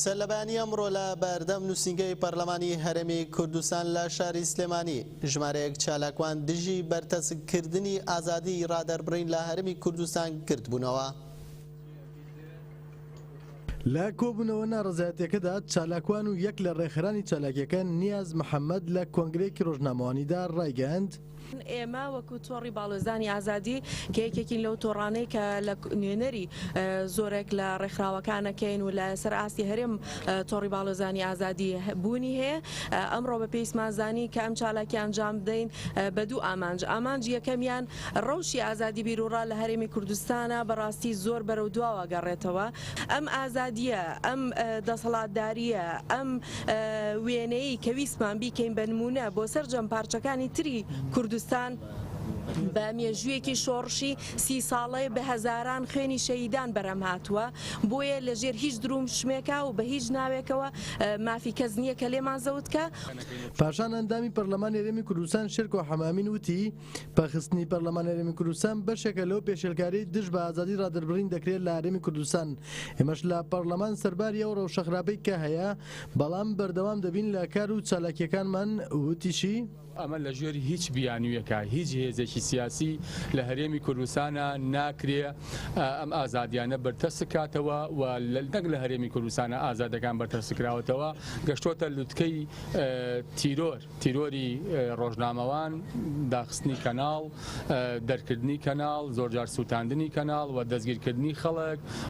سەرلەبەیانی ئەمڕۆ لە بەردەم نووسینگەی پەرلەمانی هەرێمی کوردستان لە شاری سلێمانی ژمارەیەک چالاکوان دژی بەرتەسککردنی ئازادیی ڕادەربڕین لە هەرێمی کوردستان گردبوونەوە. لە کۆبوونەوە ناڕەزایەتیەکەدا چالاکوان و یەک لە ڕێکخەرانی چالاکیەکە نیاز محەمەد لە کۆنگرەیەکی ڕۆژنامەوانیدا ڕایگەیاند، ئێمە وەکو تۆڕی باڵوێزانی ئازادی کە یەکێکین لەو تۆڕانەی کە لە نوێنەری زۆرێک لە ڕێکخراوەکانەکەین و لە سەر ئاستی هەرێم تۆڕی باڵوێزانی ئازادی بوونی هەیە ئەمڕۆ بە پێویستمان زانی کە ئەم چالاکی ئەنجام بدەین بە دوو ئامانج ئامانج یەکەمیان ڕەوشی ئازادی بیروڕا لە هەرێمی کوردستانە بەڕاستی زۆر بەرەو دواوە گەڕێتەوە ئەم ئازادییە، ئەم دەسەڵاتدارییە، ئەم وێنەیەی کە ویستمان بیکەین بە نموونە بۆ سەرجەم پارچەکانی تری کوردستان، بە مێژوویەکی شۆڕشی سی ساڵەی بە هەزاران خوێنی شەهیدان بەرهەم هاتووە، بۆیە لە ژێر هیچ درووشمێکا و بە هیچ ناوێکەوە مافی کەس نییە کە لێمان زەوت کا. پاشان ئەندامی پەرلەمانی هەرێمی کوردستان شێرکۆ حەمەئەمین وتی، پەخستنی پەرلەمانی هەرێمی کوردستان بەشێکە لەو پێشێلکاریەی دژ بە ئازادی ڕادەربڕین دەکرێت لە هەرێمی کوردستان، ئێمەش لە پەرلەمان سەرباری ئەو ڕەوشە خراپەی کە هەیە بەڵام بەردەوام دەبین لە کار و چالاکیەکانمان، وتیشی، ئەمە لە ژێر هیچ بیانویەکا هیچ هێزێکی سیاسی لە هەرێمی کوردستانا ناکرێ ئەم ئازادیانە بەرتەسک کاتەوە و نەک لە هەرێمی کوردستانا ئازادەکان بەرتەسک کراوەتەوە گەشتۆتە لوتکەی تیرۆر. تیرۆری ڕۆژنامەوان، داخستنی کەناڵ، دەرکردنی کەناڵ، زۆرجار سووتاندنی کەناڵ و دەستگیرکردنی خەڵک.